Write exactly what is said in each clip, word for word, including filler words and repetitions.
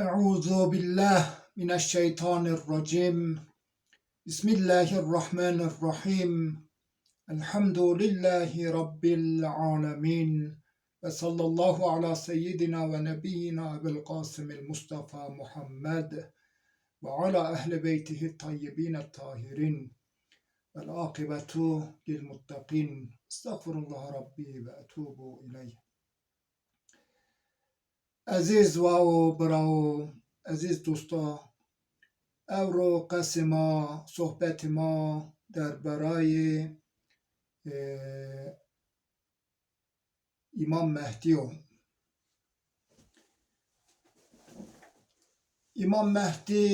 أعوذ بالله من الشيطان الرجيم. بسم الله الرحمن الرحيم. الحمد لله رب العالمين. وصلى الله على سيدنا ونبينا أبي القاسم المصطفى محمد وعلى أهل بيته الطيبين الطاهرين. والعاقبة للمتقين. أستغفر الله ربي وأتوب إليه. Ezîz wao, birao, ezîz dosta, ewro qesê ma, sohbetê ma derbarayê, e, Îmam Mehdî yo. Îmam Mehdî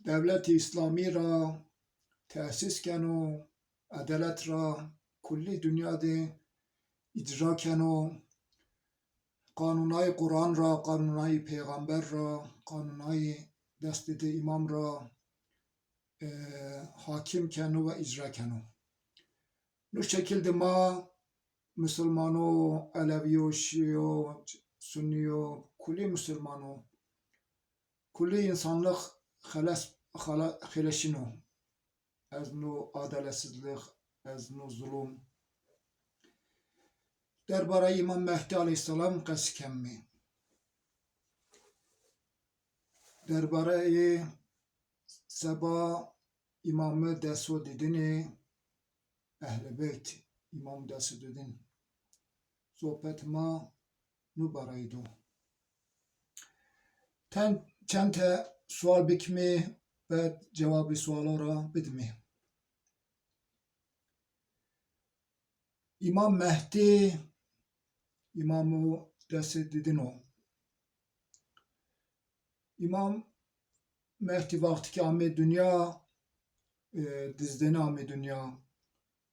dewletê Îslamî ra tesîs keno, edalet ra kullî dinya de îcra keno, qanûnayê Quran ra, qanûnayê pêxember ra, qanûnayê destê di îmam ra, e, hakîm keno ve îcra keno. No şekil de ma musulmano, elewîyo, şîyo, sunîyo, kulî musulmano, kulî însanlix xeles, xela-, xeleşîno ez no adaletsizlix, ez no zulum. Derbarayê Îmam Mehdî aleyhîsselam qesî kemî. Derbarayê seba Îmamî deso didinê, Ehlî Beyt, Îmam deso didin. Sohbet ma nu barayî do. Ten, çend te sual bikimî ve cewabê sualo ra bidimî. Îmam Mehdî, Îmamo desê didin o. Îmam Mehdî wextî ke amê dinya, e, dizdenî amê dinya,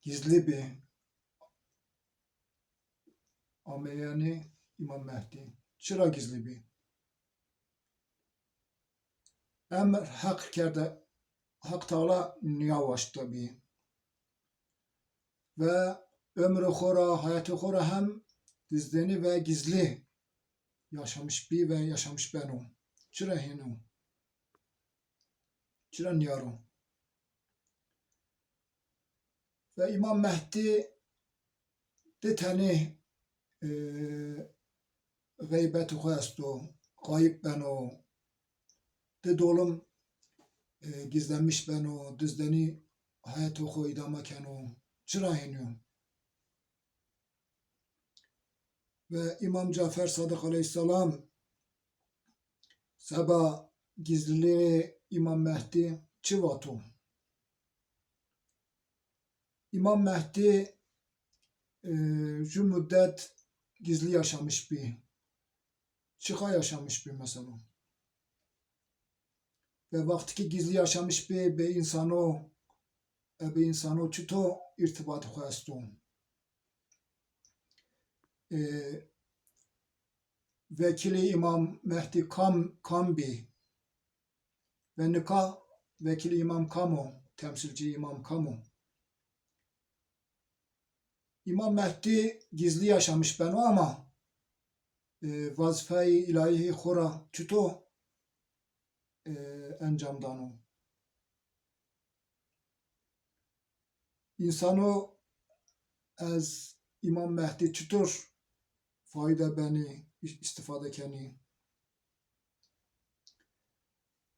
gizlî bî. Ameyenî Îmam Mehdî. Çira gizlî bî? Emr Heq kerde, Heq Teala nîya waşta bî. Ve ömrê xo ra, hayatê xo ra hem dizdenî ve gizlî yaşamış bî ve yaşamış beno. Çira hêno? Çira nîyaro? Ve Îmam Mehdî di tenê, e, xeybetê xo esto, xayib beno, di dolim, e, gizlenmiş beno, dizdenî hayatê xo îdame keno. Çira hênîyo? Ve Îmam Cafer Sadiq aleyhîsselam seba gizlîlîğê Îmam Mehdî çi vato? Îmam Mehdî, e, ju mudet gizlî yaşamış bî. Çiqa yaşamış bî mesela? Ve wextî ke gizlî yaşamış bî, bi însano, e, bi însano çito îrtibatê xo esto? E, vekîlê Îmam Mehdî kam, kam bî? Ve nika vekîlê Îmam kam o? Temsîlcî Îmam kam o? Îmam Mehdî gizlî yaşamış beno ama, e, vazifeyê îlahî xo ra çito, e, encam dano? Însano ez Îmam Mehdî çitur fayde benî, îs-, îstîfade kenî?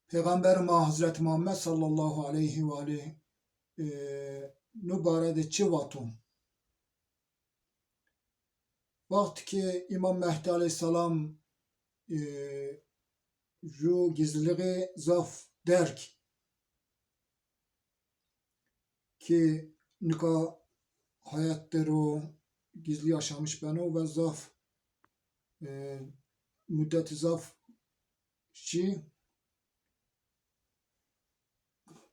Pêxemberê ma Hezretî Muhammed sallallahu aleyhi ve aleyh, e, no bare de çi vato? Wextî ke Îmam Mehdî aleyhîsselam, e, ju gizlîlîğê zaf derg ki nika hayat der o, gizlî yaşamış beno ve zaf, e, mudetî zaf şî.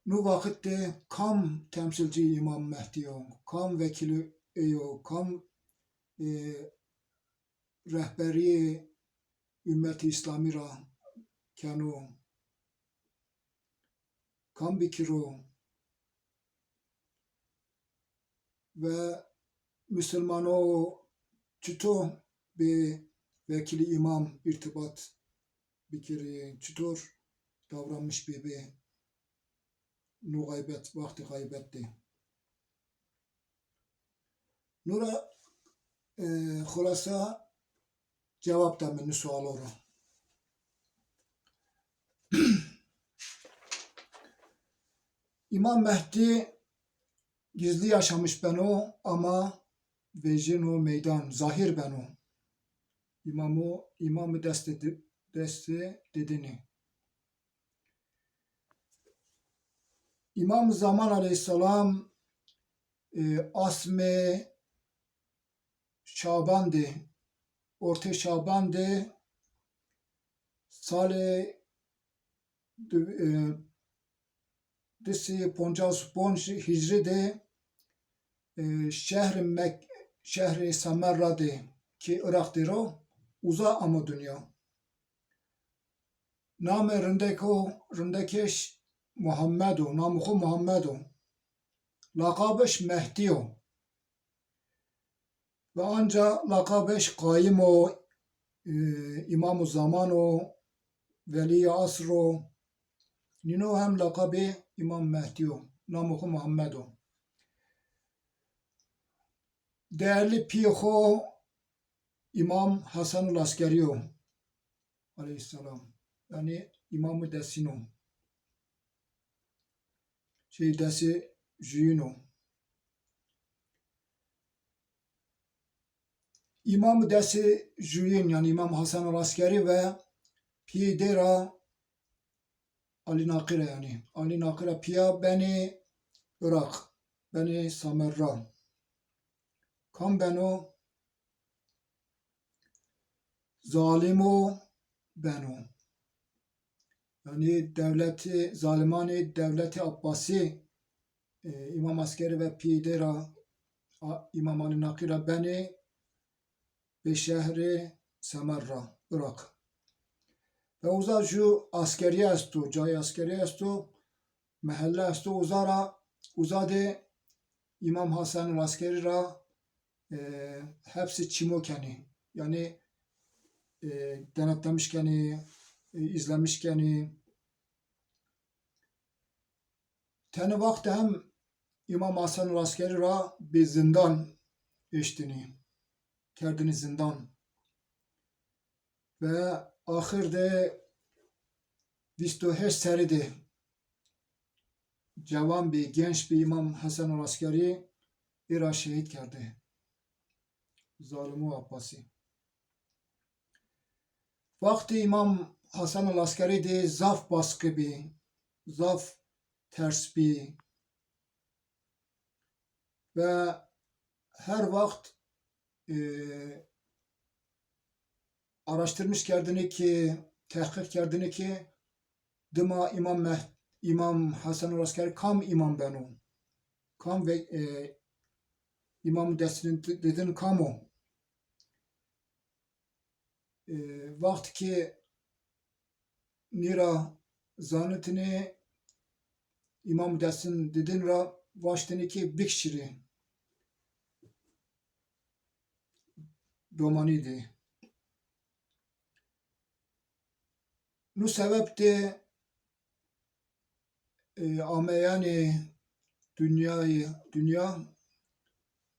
No wexit de kam temsîlcî Îmam Mehdî yo, kam vekîlê ey yo, kam, e, rehberîyê ummetê Îslamî ra keno, kam bikiro ve musulmano çito bi vekilî îmam îrtibat bikirî, çitor davranmiş bêbê no xeybet, wextê xeybet de. No ra, e, xulasa cewab da mi ni sualo ro. Îmam Mehdî gizlî yaşamiş beno ama vejîno meydan, zahîr beno. Îmamo, îmamî destê di-, destê didinî. Îmam Zaman aleyhisselam, e, asmê Şaban de, ortê Şaban de salê di-, e, di sey poncas ponc hicrî de, e, şehrê Mek-, şehrê Semerra de ki Iraq de ro, uza amo dinya. Namê rindeko, rindekêş Muhammed o, namê xo Muhammed o. Laqabêş Mehdî yo. Ve anca laqabêş Qayim o, e, Îmam-ı Zaman o, Velî Asr o. Nîno hem laqabê Îmam Mehdî yo. Namê xo Muhammed o. Değerli pîyê xo Îmam Hasan el Askerî yo. Aleyhisselam. Yanî îmamî desîn o. Şey, desê juyîn o. Îmamî desê juyîn, yanî Îmam Hasan el Askerî ve pîyê dê ra Alî Naqî ra, yanî Alî Naqî ra pîya benê Iraq, benê Samerra. Kam beno? Zalimo beno. Yanî dewletê, zalimanê dewletê Abbasî, e, Îmam Askerî ve pîyê dê ra, a, Îmam Alî Naqî ra benê bê şehrê Semerra, Iraq. Ve uza ju askerîye esto, cayê askerîye esto, mehelle esto, uza ra, uza de Îmam Hasan el Askerî ra, e, hepsî çîmo kenî. Yanî, e, denetlemiş kenî, e, izlemiş kenî. Tenê wext de hem Îmam Hasan el Askerî ra bi zindan eştinî, kerdinî zindan. Ve axir de vîst û heşt serrî de cewan bî, genç bî, Îmam Hasan el Askerî ê ra şehîd kerdê zalimo Abbasî. Wextê Îmam Hasan el Askerî de zaf baskı bî, zaf ters bî. Ve her wext, e, araştırmış kerdinî ki, tehqîq kerdinî ki, dima Îmam Meh-, Îmam Hasan el Askerî kam îmam beno? Kam ve, e, îmam destinin di-, didin kam o? E, wext ki nî ra zanitinî, Îmam Desin didin ra vaştinî ki bikişirî domanî de. Nu sebeb de e, ameyanê dinyayê, dinya,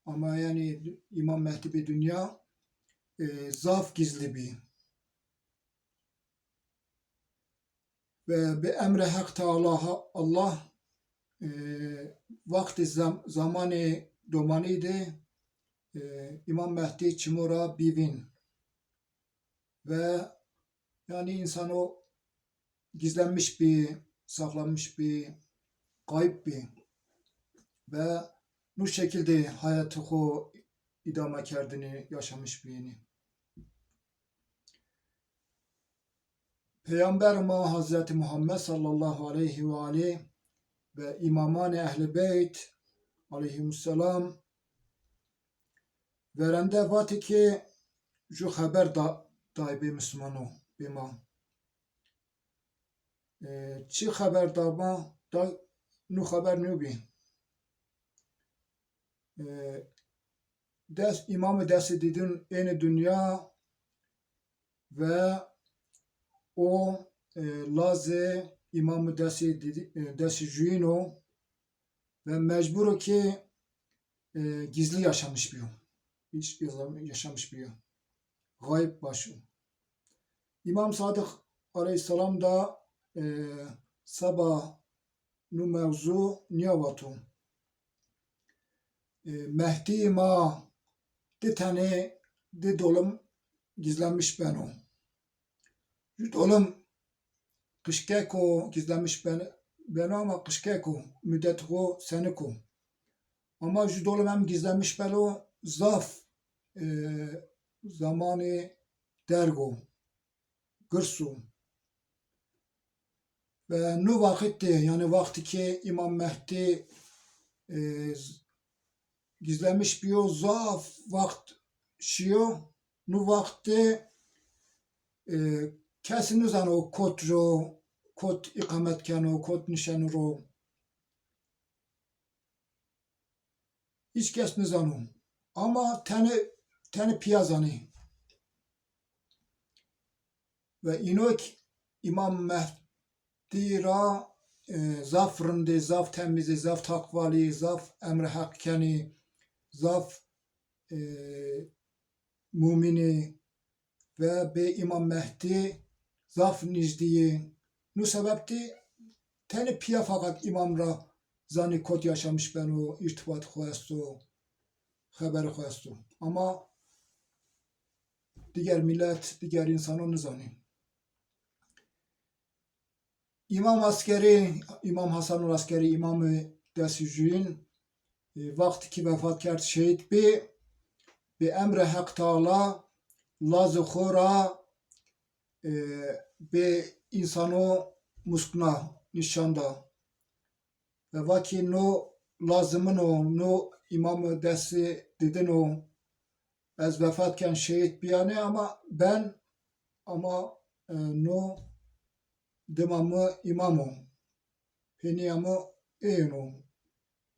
ameyanê Îmam Mehdî bi dinya, e, zaf gizlî bî. Ve bi emrê Heq Teala, Allah, e, wextê zam-, zamanê domanî de, e, Îmam Mehdî çimo ra bî vîn. Ve yanî însano gizlenmiş bî, saklanmış bî, kayıp bî. Ve nu şekil de hayatı xo idame kerdinî, yaşamış bîyînî. Peyamber ma Hazreti Muhammed sallallahu aleyhi ve aleyh ve îmamanê Ehl-i Beyt aleyhimusselam verende vatî ki ju xeber da-, day bê muslimano, bê ma. E, çi xeber da ma, da nu xeber nubî. E, des, îmamê destê didin ênê dinya, ve o, e, lazê îmamî destê didi-, e, destê juyîn o ve mecbur o ki, e, gizlî yaşamiş bîyo. Hiç yaşam-, yaşamiş bîyo. Xayib baş o. Îmam Sadiq aleyhîsselam da, e, seba nu mewzu nîya vato. E, Mehdî ma di tenê, di dolim gizlenmiş beno. Ju dolim qişkek o, gizlenmiş ben-, beno ama qişkek o, mudet xo senik o. Ama ju dolim hem gizlenmiş beno, zaf, e, zamanê derg o, girs o. Ve no waqit de, yanî waqtî ki Îmam Mehdî, e, z-, gizlenmiş bîyo, zaf waxt şîyo, no waxt de, e, kesî nizano kot ro, kot îqamet keno, kot nişeno ro. Hiç kes nizano. Ama tenê, tenê pîya zanê. Ve îno ki Îmam Mehdî ra, e, zaf rindê, zaf temîzê, zaf taqvalî, zaf emrê Heq kenê, zaf, e, mumînê ve bê Îmam Mehdî zaf nîjdî yê. No sebeb de tenê pîya feqet îmam ra zanê kot yaşamiş beno, îrtibat xo esto, xeberê xo esto. Ama diger mîlet, diger însanon nizanê. Îmam Askerî, Îmam Hasanul Askerî, îmamê destê juyîn, e, wextî ki vefat kerd, şehîd bî, bi emrê Heq Teala lazê xo ra, e, bi însano muskna nîşan da. Ve va ki no lazê min o, no îmamê destê didin o. Ez vefat ken, şehîd bîyane ama ben, ama, e, no dima mi îmam o. Pênîya mi êyin o.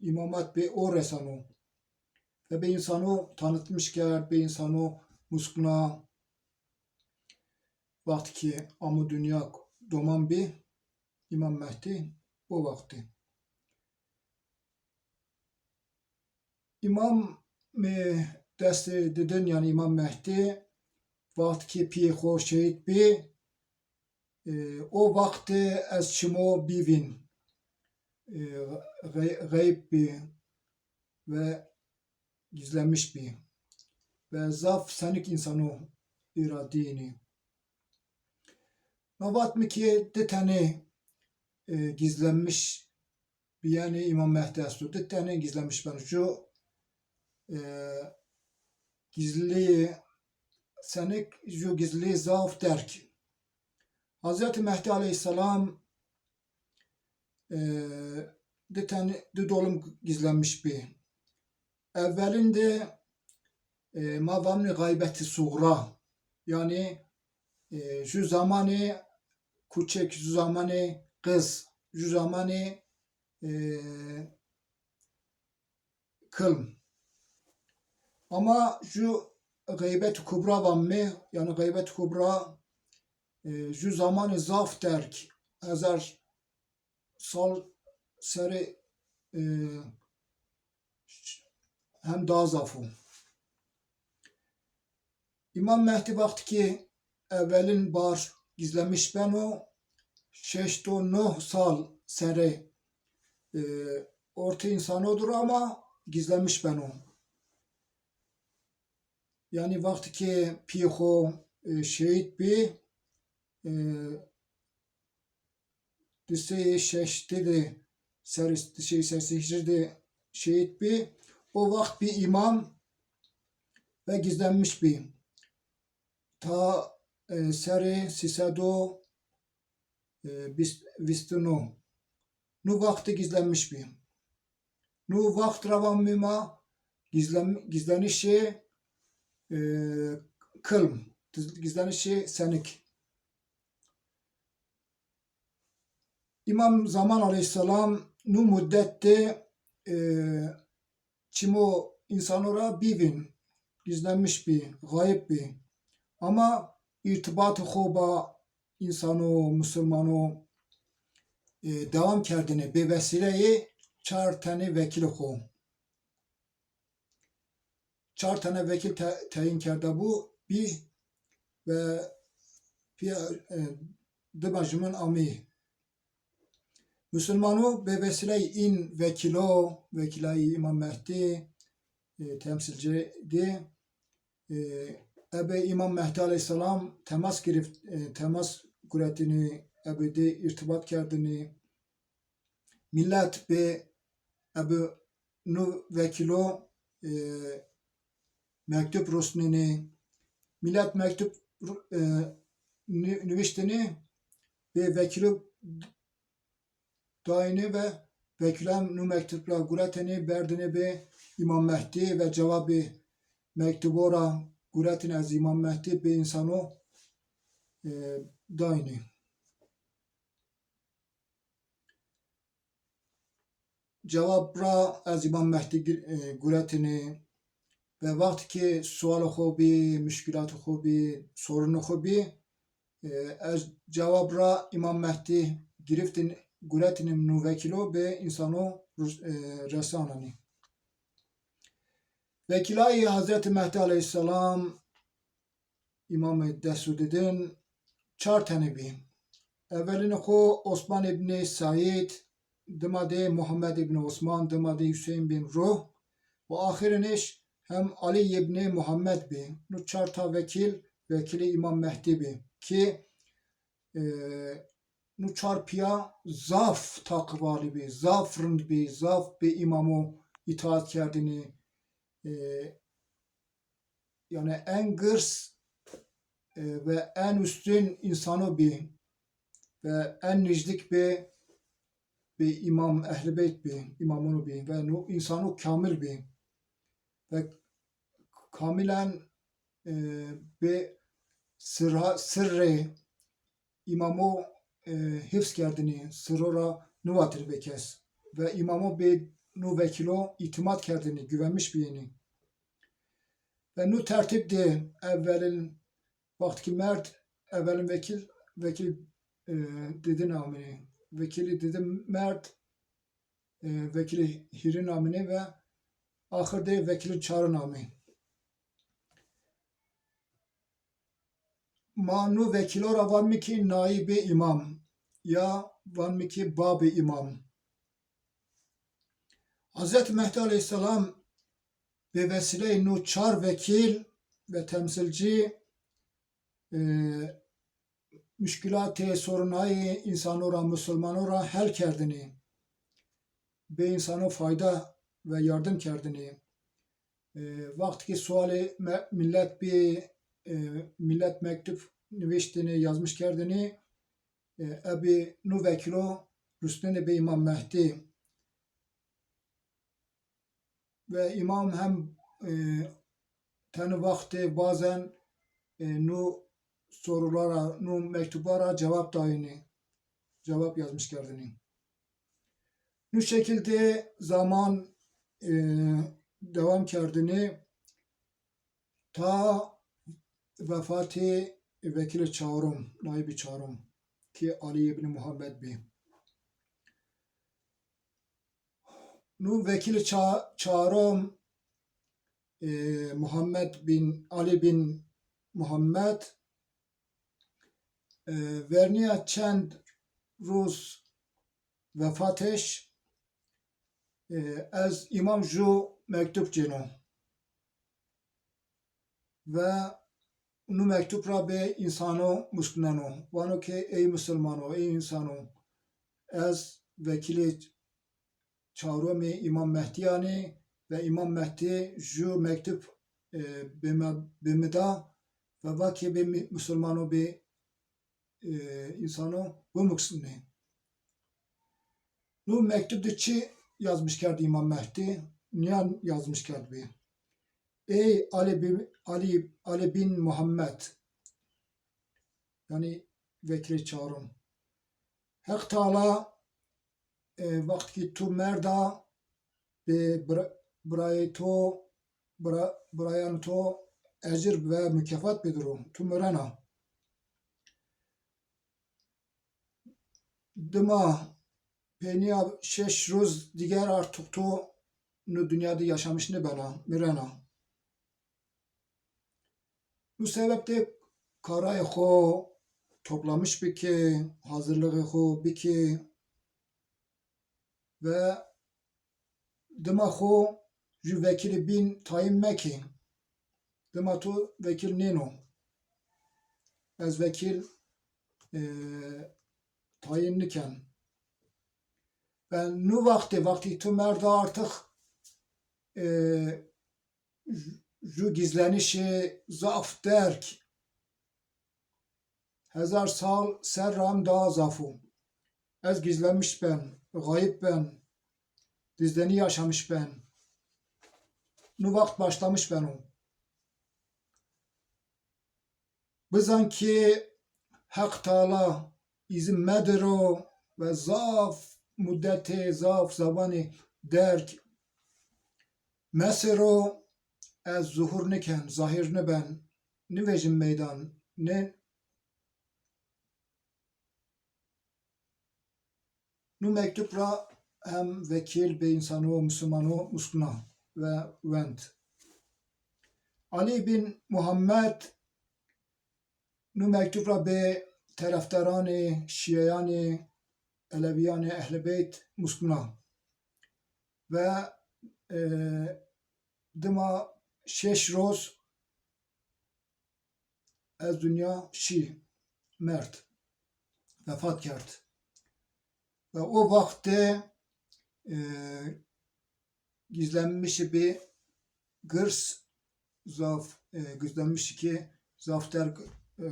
Îmamat bê o resano. Ve bê însano tanıtmış kerd, bê însano muskna. Wextî ki amo dinya, doman bî, Îmam Mehdî o wextî. Îmamê destê didin, yanî Îmam Mehdî, wextî ki pîyê xo şehîd bî, e, o wext de ez çimo bî vîn, e, xey-, xeyb bî ve gizlenmiş bî. Ve zaf senik însano ê ra dîyênî. Ma vat mi ki di tenê, e, gizlenmiş bîyenê Îmam Mehdî esto. Di tenê gizlenmiş beno. Ju, e, gizlî senik, ju gizlî zaf derg. Hazreti Mehdî aleyhîsselam, e, di tenê, di dolim gizlenmiş bî. Ewelîn de, e, ma vamnê xeybetî suxra. Yanî, e, ju zamanê kuçek, ju zamanê qiz, ju zamanê, e, kilm. Ama ju xeybetî kubra vamnê, yanî xeybetî kubra, e, ju zamanê zaf derg, hezar sal serê, e, hem daha zaf o. Îmam Mehdî wextî ki ewelîn bar gizlenmiş beno, şeşt û noh sal serê, e, ortê însano dir ama gizlenmiş beno. Yanî wextî ki pîyê xo, e, şehîd bî, e, di sey şeştî de, serê di sey şeştî hîcrî de şehîd bî. O wext bî îmam ve gizlenmiş bî. Ta, e, serê sî sed û, e, vîst, vîst û no. No wext de gizlenmiş bî. No wext ra vamê ma gizlen-, gizlenişê, e, kilm, giz-, gizlenişê senik. Îmam Zaman aleyhîsselam no mudet de, e, çimo însano ra bî vîn, gizlenmiş bî, xayib bî. Ama îrtibatê xo ba însano, musulmano, e, dewam kerdêne bê vesîleyê çar tenê vekîlê xo. Çar tene vekîl te-, teyîn kerdebû, bî ve pîya, e, dima jûmin amî. Musulmano bê vesîleyê în vekîlo, vekîlayî Îmam Mehdî, e, temsîlcî dî, e, ebe Îmam Mehdî aleyhîsselam temas girîft, e, temas guretînî, ebe dê îrtibat kerdinî. Milet bê ebe nu vekîlo, e, mektub rusnenî. Milet mektub ru-, e, nî-, niviştêne, bê vekîlo dayêne ve vekîlan nu mektub ra guretêne, berdêne bê Îmam Mehdî ve cewabê mektubo ra guretêne ez Îmam Mehdî bê însano, e, dayêne. Cewab ra ez Îmam Mehdî gir-, e, guretêne ve wextî ke sualê xo bî, muşkîlatê xo bî, sorunê xo bî, e, ez cewab ra Îmam Mehdî girîftêne, guretêne nu vekîlo bê însano rus-, e, resananî. Vekîlayî Hezretî Mehdî aleyhîsselam Îmamê dest û didin çar tenî bî. Evelînê xo Osman îbnî Seîd, dima de Muhammed îbnî Osman, dima de Hüseyin bin Ruh û axirînîş hem Alî îbnî Muhammed bî. Nu çar ta vekîl, vekîlê Îmam Mehdî bî ki, e, nu çar pîya zaf taqîvalî bî, zaf rind bî, zaf bê îmamo îtaat kerdinî. E, yanî en girs, e, ve en üstün însano bî ve en nîzdîk bê, bê îmam Ehlî Beyt bî, îmamono bî ve no însano kamil bî ve kamilen, e, bê sirra-, sirrê îmamo, e, hifz kerdinî, siro ra nivatirî bê kes. Ve îmamo bê no vekîlo îtîmat kerdinî, güvenmiş bîyênî. Ve no tertîb de evelin wextî ki merd, evelin vekîl, vekîl, e, didin amînî. Vekîlî didin merd, e, vekîlî hîrin amînî ve axir de vekîlî çarin amî. Ma no vekîlo ra vanmî ki naîbê îmam ya vanmî ki babê îmam. Hezretî Mehdî aleyhîsselam bê vesîleyê no çar vekîl ve temsîlcî, e, muşkîlatê, sorunayê însano ra, musulmano ra hel kerdinî. Bê însano fayda ve yardim kerdinî. E, wextî ki sualê me-, milet bî, e, milet mektub niviştêne, yazmiş kerdêne, e, ebî no vekîlo rusnenê bê Îmam Mehdî. Ve îmam hem, e, tenê wextê bazen, e, no sorulara, no mektuba ra cewab dayêne, cewab yazmış kerdêne. No şekil de zaman, e, dewam kerdêne ta vefatê vekîlê çarom, naîbê çarom ki Alî îbnî Muhammed bî. No vekîlê ça-, çarom, e, Muhammed bin, Alî bin Muhammed, e, vernîya çend ruz vefatêş, e, ez îmam ju mektub cêno. Ve no mektub ra bê însano musneno. Vano ke ey musulmano, ey însano, ez vekîlê çaromê Îmam Mehdîyan ê ve Îmam Mehdî ju mektub, e, bê mi, bê mi da ve va ke bê mi, musulmano bê, e, însano bimuksnê. No mektub de çi yazmış kerdbî Îmam Mehdî? Nîyan yazmış kerdbî. Ey Alî bin, Alî, Alî bin Muhammed, yanî vekîlê çarom. Heq Teala, e, wextî ki tu merda, bê bira-, birayê to, bira-, birayanê to ecir ve mukefat bidiro. Tu mirena. Dima peynîya şeş roz dîger artık to nu dinya de yaşamış nêbena, mirena. Nu sebeb de karayê xo toplamış bikê, hazırlığê xo bikê ve dima xo ju vekîlê bîn tayin mekê. Dima to vekîl nêno. Ez vekîl, e, tayin niken. Ben nu wextê, wextî tu merda artık, e, ju, ju gizlenişê zaf derg, hezar sal ser ram daha zaf o. Ez gizlenmiş ben, gayib ben, dizdenî yaşamış ben. Nu wext başlamış beno. Bizan ki Heq Teala îzin mediro ve zaf mudetê, zaf zamanê derg mesero, ez zuhur niken, zahir niben, nivejin meydan, ne. Nu mektub ra hem vekîl bê însano musulmano muskna ve wend. Ali bin Muhammed nu mektub ra bê terefdaranê, şîeyanê, eleviyanê, Ehlî Beyt muskna. Ve, e, dima şeş roz ez dinya şî, merd, vefat kerd. Ve o wext de, e, gizlenmiş bi girs zaf, e, gizlenmiş ki zaf derg, e,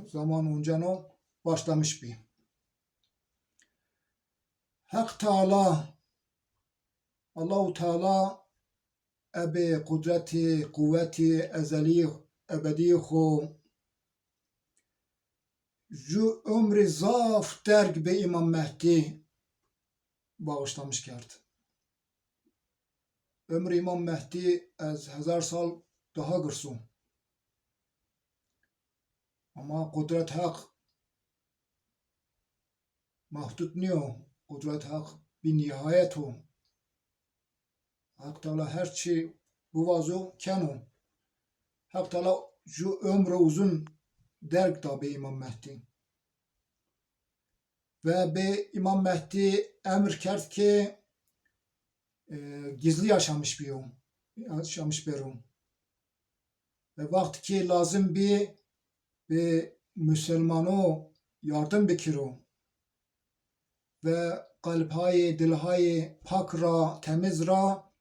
zaman onceno başlamış bi. Heq Teala, Allahu Teala ebe qudretî, quwetî ezelî, ebedî xo ju ömrê zaf derg bê Îmam Mehdî bağışlamış kerd. Ömrê Îmam Mehdî ez hezar sal daha girs o. Ama qudret Heq mahdud nîyo. Qudret Heq bî nîhayet o. Heq Teala her çî biwazo keno. Heq Teala ju ömrê uzun derg da bê Îmam Mehdî. Ve bê Îmam Mehdî emir kerd ki, e, gizlî yaşamış bîyo, yaşamış bero. Ve wext ki lazim bî, bê musulmano yardim bikiro ve qelbhayê, dilhayê pak ra, temiz ra,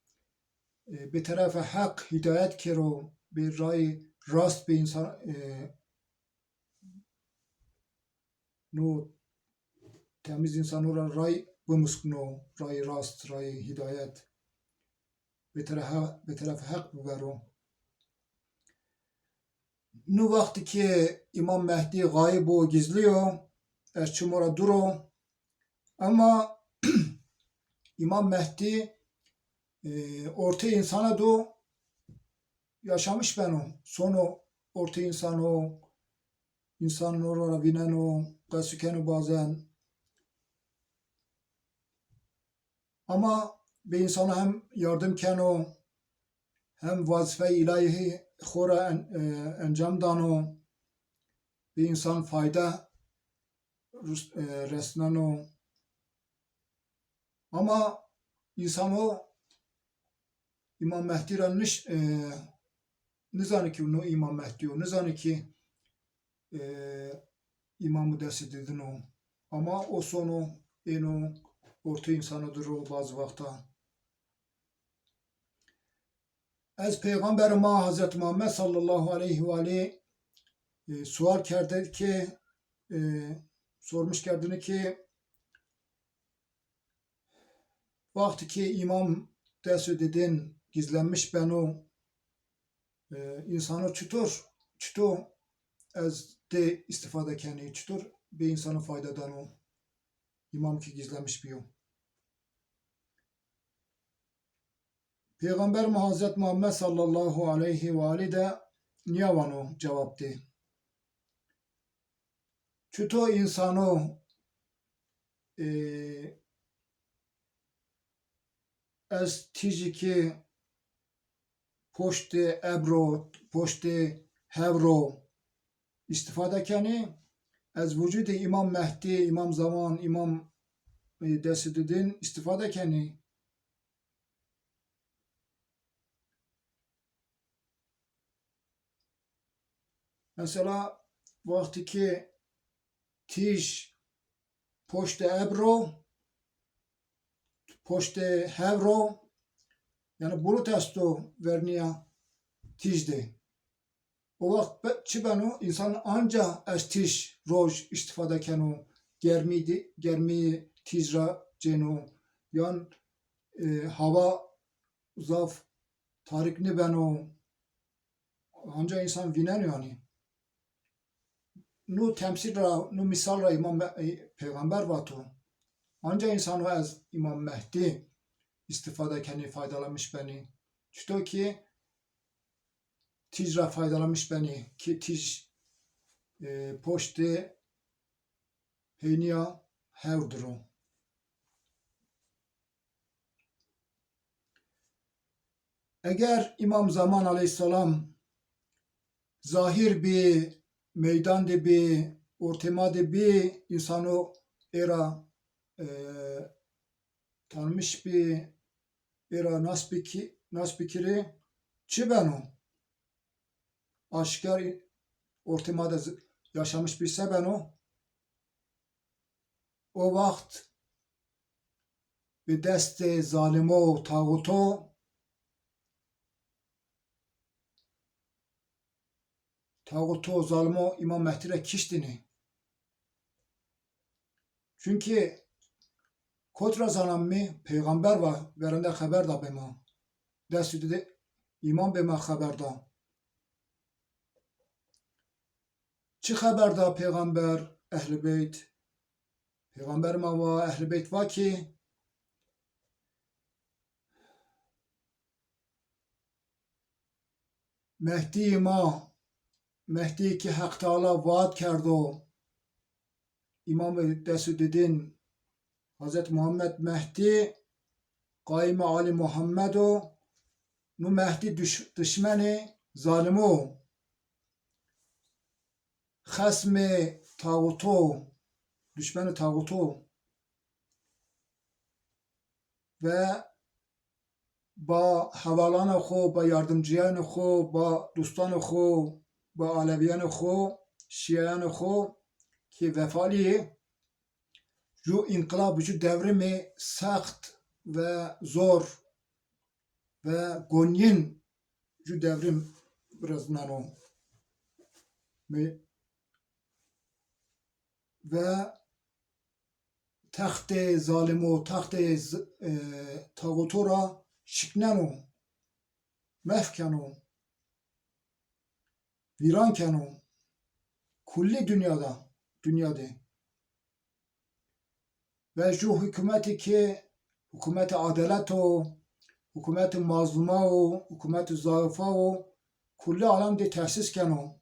e, bi terefê Heq hîdayet kero, bi rayê rast bi însan, e, no temiz însano ra ray bimuskno, rayê rast, rayê hîdayet. Bi tereha-, bi terefê Heq bibero. Nu wextî ki Îmam Mehdî xayib o, gizlî yo, ez çimo ra dûr o. Ema Îmam Mehdî, e, ortê însana do yaşamış beno. Sono ortê însano, însano ra vîneno, qesî keno bazen. Ama bê însano hem yardim keno, hem wazîfeyê îlahî xo ra en-, e, encam dano, bê însan fayde rus-, e, resneno. Ama însano Îmam Mehdî ra niş-, e, nizanê ki no Îmam Mehdî yo, nizanê ki, e, Îmamû Desîdîdin o. Ama o sono, êno ortê însano de ro bazı wexta. Ez Peyxamberê ma Hazretî Muhammed sallallahu aleyhi ve aleyh, e, sual kerde ki, e, sormuş kerdini ki, wextî ki Îmam Desîdîdin gizlenmiş beno, e, însano çitor, çito ez de îstîfade kenî, çitor bê însano fayde dano, îmam ki gizlenmiş bîyo. Peyxamber ma Hazret Muhammed sallallahu aleyhi ve alî de nîya vano cewab de. Çito însano e, ez tîjî ki poştê ebro, poştê hewro îstîfade kenî. Ez wucudê Îmam Mehdî, Îmam Zeman, Îmam, e, Desudidin îstîfade kenî. Mesela, wextî ki tîj poştê ebro, poştê hewro, yanî bulut esto vernîya tîj de. O wext be-, çi beno? Însan anca ez tîj roj îstîfade keno, germî di-, germî tîj ra cêno, yan, e, hawa zaf tarik nêbeno, anca însan vîneno yanî. No temsîl ra, no mîsal ra Îmam Me-, e, Peyxamber vato. Anca însan o ez Îmam Mehdî îstîfade kenî, faydalanmış benî. Çito ki tîj ra faydalanmış benî, ki tîj, e, poştê peynîya hewr dir o. Eger Îmam Zeman aleyhîsselam zahîr bî, meydan de bî, ortema de bî, însano ê ra, e, tanmış bî, ê ra nas bikî-, nas bikirî, çi beno? Aşkar ortema de z-, yaşamış bî se beno? O wext bi destê zalimo, taxuto, taxuto, zalimo Îmam Mehdî ra kiştînî. Çunkî kot ra zananmî? Peyxamber va, verende xeber da bê ma. Destû de îman bê ma xeber da. Çi xeber da peyxamber Ehlî Beyt? Peyxamber ma va, Ehlî Beyt va ki, Mehdîyê ma, Mehdîyê ki Heq Teala vaat kerdo, Îmamê Desûdidîn, Hazret Muhammed Mehdî, qayîmê Alî Muhammed o. No Mehdî duş-, dişmenê zalim o. Xesmê taxuto, duşmenê taxuto ve ba hevalanê xo, ba yardimcîyanê xo, ba dostanê xo, ba alevîyanê xo, şîayanê xo ki vefalî yê, ju înqilab, ju dewrimê sext ve zor ve gonîn ju dewrim birazmeno. Mi-, ve textê zalimo, textê z-, e, taxuto ra şikneno, mehf keno, vîran keno. Kullî dinya de, dinya de. Ve ju hukûmetî ki hukûmetê adelet o, hukûmetê mazluma o, hukûmetê zaifa o, kullî alem de tesîs keno.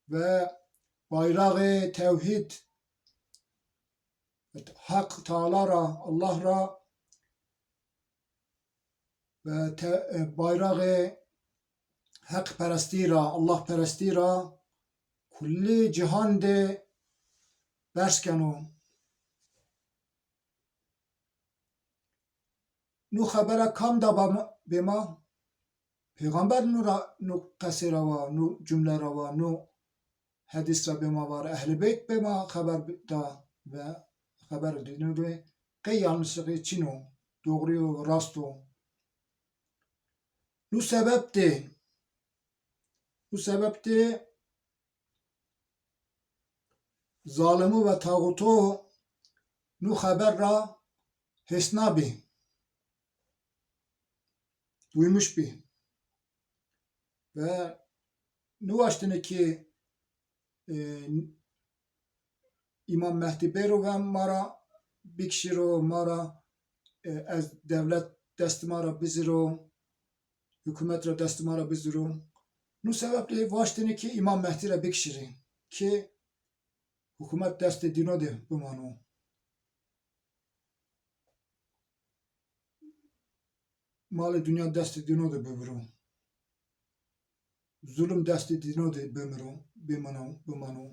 Ve bayraxê tewhîd, Heq Teala ra, Allah ra ve te-, e, bayraxê heqperestî ra, Allahperestî ra kullî cîhan de berz keno. No xebera kam da ba-, bê ma? Peyxamber no ra, no qesê ra va, no cumle ra va, no hedîs ra bê ma va, Ehlî Beyt bê ma xeber bi-, da ve xeber dîno de qey yanlişlixî çin o, doğru yo, rast o. No sebeb de, no sebeb de zalimo ve taxuto no xeber ra hêsna bî, duymuş bî. Ve nêwaştêne ki, e, Îmam Mehdî bêro ve ma ra bikişîro, ma ra, e, ez dewlet destê ma ra biziro, hukûmet ra destê ma ra biziro. No sebeb de waştêne ki Îmam Mehdî ra bikişîrê ki hukûmet destê dîno de bimano. malê dinya destê dîno de bimiro. Zulm destê dîno de bimiro, bimano, bimano.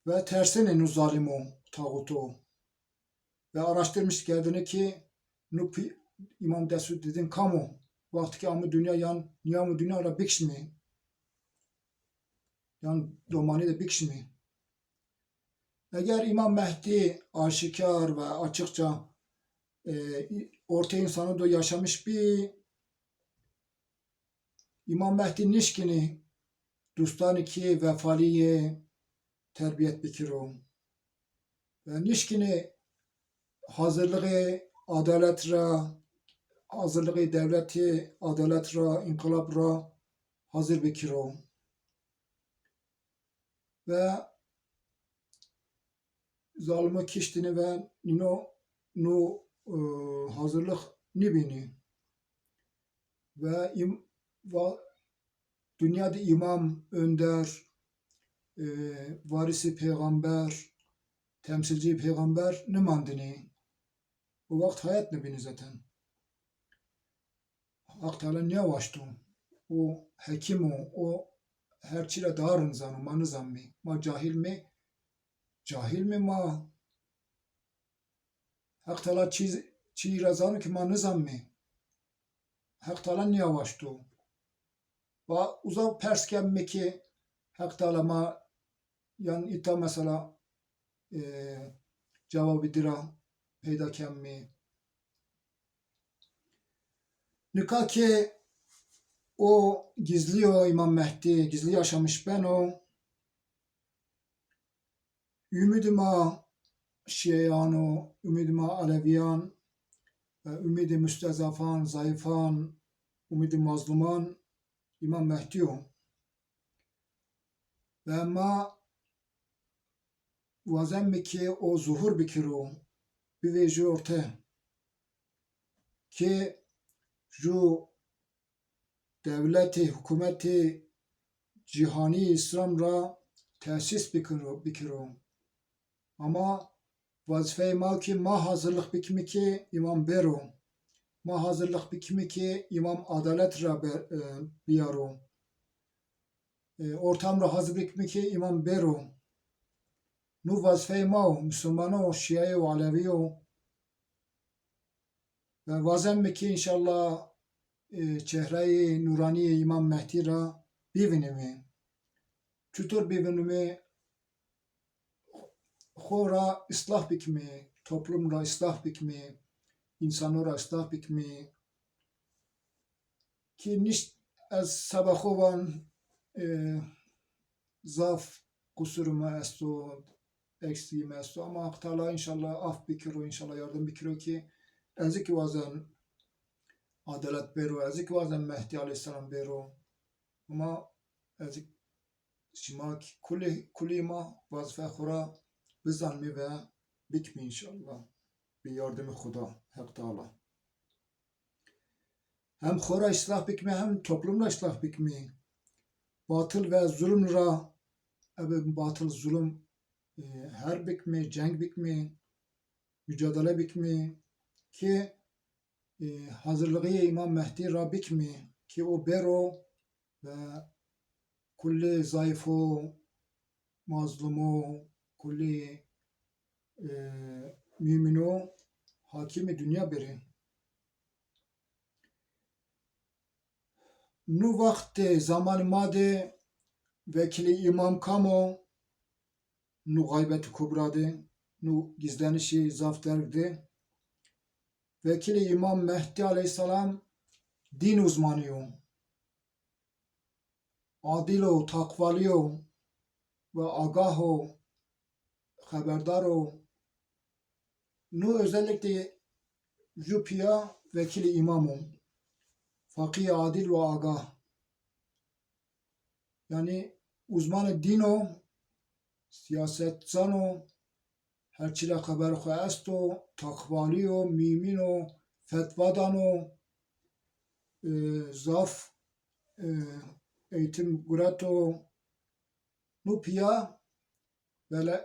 Ve tersênê no zalimo, tağuto. Ve araştırmış kerdêne ki no pi-, Îmam Destû Didin kam o? Wextî ki amo dinya yan nîyamo dinya ra bikişimê, yan domanî de bikişimê. Eger Îmam Mehdî aşikar ve açıkça, e, ortê însanû do yaşamış bî, Îmam Mehdî nişkînî dûstanê kî vefalî yê terbîyet bikiro. Ve nişkînî hazırlığê adalet ra, hazırlığê dewletê adalet ra, înqilab ra hazır bikiro. Ve zalimo kiştînî ve nîno no, e, hazırlıq nîbînî. Ve im-, va-, dinya de îmam, önder, e, varisê pêxamber, temsilcîyê pêxamber nimandinî. O wext hayat nibînî zaten. Heq Teala nîyawaşto. O hekîm o, o her çî ra daha rind zano, ma nizanmê. Ma cahîl mê, cahîl mê ma. Heq Teala çî, çî ra zano ki ma nizanmê. Heq Teala nîyawaşto. Va uza pers kemê ki Heq Teala ma, yan îta mesela, e, cewabî dî ra peyda kemê. Nika ki o gizlî yo, Îmam Mehdî gizlî yaşamış beno. Umîdê ma şîeyan o, umîdê ma elewîyan, e, umîdê mustezafan, zayîfan, umîdê mazluman Îmam Mehdî yo. Ve ma wazenmê ki o zuhur bikiro, bivejîyo orte. Ki ju dewletê, hukûmetê cîhanî Îslam ra tesîs bikiro, bikiro. Ama wezîfeyê ma ki ma hazırlıq bikimî ki îmam bêro. Ma hazırlıq bikimî ki îmam adalet ra be-, e, biyaro. E, ortam ra hazır bikimî ki îmam bêro. No wezîfeyê ma o, musulmano, şîayo, elewîyo. Ve wazenmê ki înşallah, e, çehreyê nûranîyê Îmam Mehdî ra bivînimê. Çutur bivînimê? Xo ra islah bikimê, toplum ra islah bikimê, însano ra islah bikimê. Ki nişt ez seba xo van, e, zaf qusurê mi esto, eksîyê mi esto. Ama Haq Teala înşallah af bikiro, înşallah yardim bikiro ki ez ki wazen adalet bêro, ez ki wazen Mehdî aleyhîsselam bêro. Ama ez şima ki kulî, kulî ma wezîfe xo ra bizanmî ve bikimî înşallah. Bi yardimê Xuda, Heq Teala. Hem xo ra islah bikimî, hem toplum ra islah bikimî. Batıl ve zulm ra, ebe batıl zulm, e, herb bikimî, ceng bikimî, mücadele bikimî ki, e, hazırlığê Îmam Mehdî ra bikimî ki o bêro ve kulê zayîfo, mazlumo, kulê, e, mumîno hakimê dinya bêrê. Nu wextê zamanê ma de vekilê îmam kam o? Nu xaybetê kubra de, nu gizlenişê zaf derg de. Vekilê Îmam Mehdî aleyhîsselam dîn uzmanî yo. Adil o, taqvalî yo ve agah o, xeberdar o. Nu özellikle ju pîya vekilê îmam o. Faqîyê adil ve agah. Yanî uzmanê dîn o, siyasetzan o, her çî ra xeberê xo esto, taqvalî yo, mîmîn o, fetwa dano, e, zaf, e, eğitim gureto. Nu pîya vele,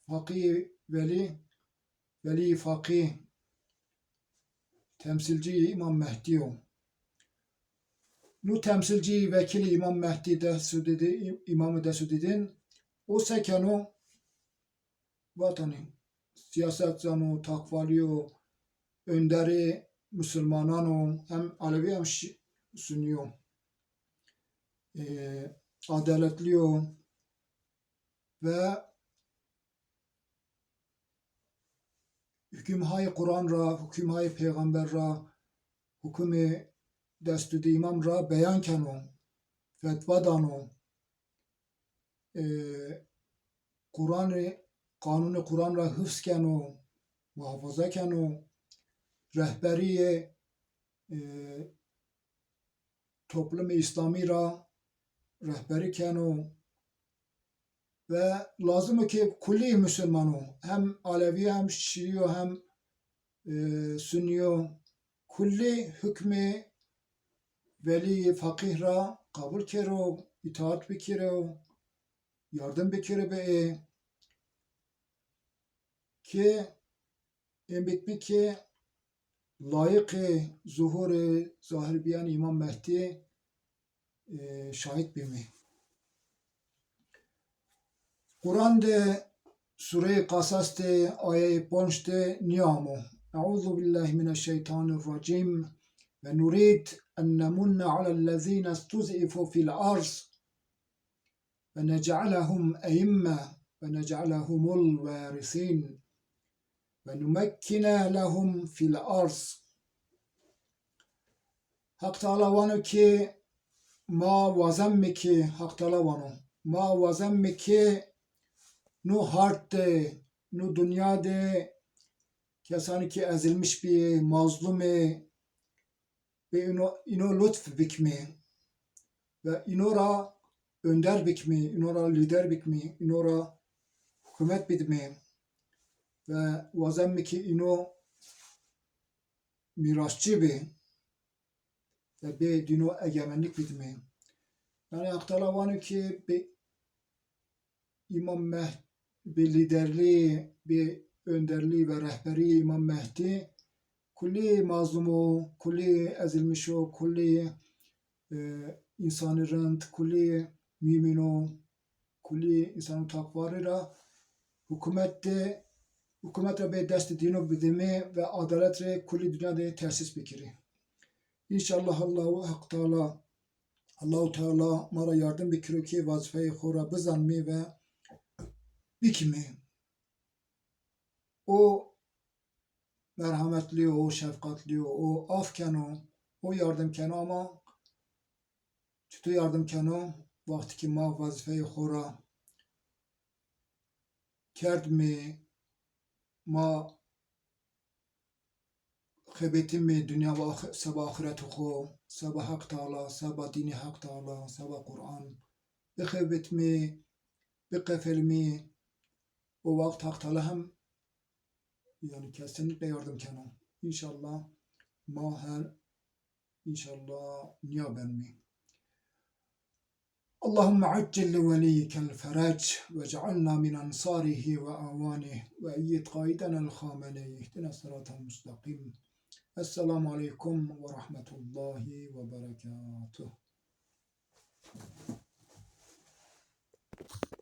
faqîyê velî Velî Faqîh, temsîlcîyê Îmam Mehdî yo. Nu temsîlcî, vekîlê Îmam Mehdî Desudîdî, Îmamê Desudîdîn, o se keno? Vatanî, sîyaset zano, taqvalî yo, önderê musulmanan o, hem alevî hem şî-, sunî yo. E, adaletlî yo ve hukûmhayê Quran ra, hukûmhayê pêxember ra, hukûmê Desudî Îmam ra beyan keno, fetwa dano. E, Quranê, qanûnê Quran ra hifz keno, muhafaza keno, rehberîyê, e, toplumê Îslamî ra rehberî keno ve lazim o ke kulî musulman o, hem alevî yo, hem şîî yo, hem, e, sunî yo, kulî hukmê velî faqîh ra qebul kero, îtaat bikero, yardim bikero be ê. Ke ên bitmî ke layiqê zuhurê zahir bîyan Îmam Mehdî, e, şahid bîmî. Quran de sureyê Qasas de ayeyê ponc de nîyamo: Euzu billahi mineşşeytanirracîm ve nurid en nemunne alellezîne istuz'ifu fil ard ve nec'alehum e'imme ve nec'alehumul warisîn ve numekkine lehum fil ard. Haq Teala vano ki ma wazemmî ki, Haq Teala vano, ma wazemmî ki nu hard de, nu dinya de kesanî ki ezilmiş bî, mazlum ê, ve îno, îno lutf bikmî ve îno ra önder bikmî, îno ra lîder bikmî, îno ra hukûmet bidimî ve wazemmî ki îno mîrasçî bî ve bê dîno egemenlik bidimî. Yanî Haq Teala vano ki bê Îmam Meh-, bi lîderlî, bi önderlî ve rehberî Îmam Mehdî kulî mazlum o, kulî ezilmiş o, kulî, e, însanî rind, kulî mumîn o, kulî însanî taqwarî ra hukûmet de, hukûmet ra bê destê dîno bidimî ve adalet rê kulî dinya de tesîs bikirî. Înşallah Allahu Haq Teala, Allahu Teala ma ra yardim bikiro ki vazîfeyê xo ra bizanmî ve bikimî. O merhametlî yo, o şefqatlî yo, o af keno, o yardim keno ama çito yardim keno? Wextî ki ma vazîfeyê xo ra kerdimî, ma xebetîmî dinya ve ax-, seba axîretê xo, seba Haq Teala, seba dînê Haq Teala, seba Quran bixebetîmî, biqefelîmî, o wext Haq Teala hem, yanî, kesinlikle yardim keno. Înşallah ma her, înşallah nîya benmî. اللهم عجل لوليك الفرج واجعلنا من أنصاره وأعوانه وأيد قائدنا الخامنئي اهدنا الصراط المستقيم. السلام عليكم ورحمة الله وبركاته.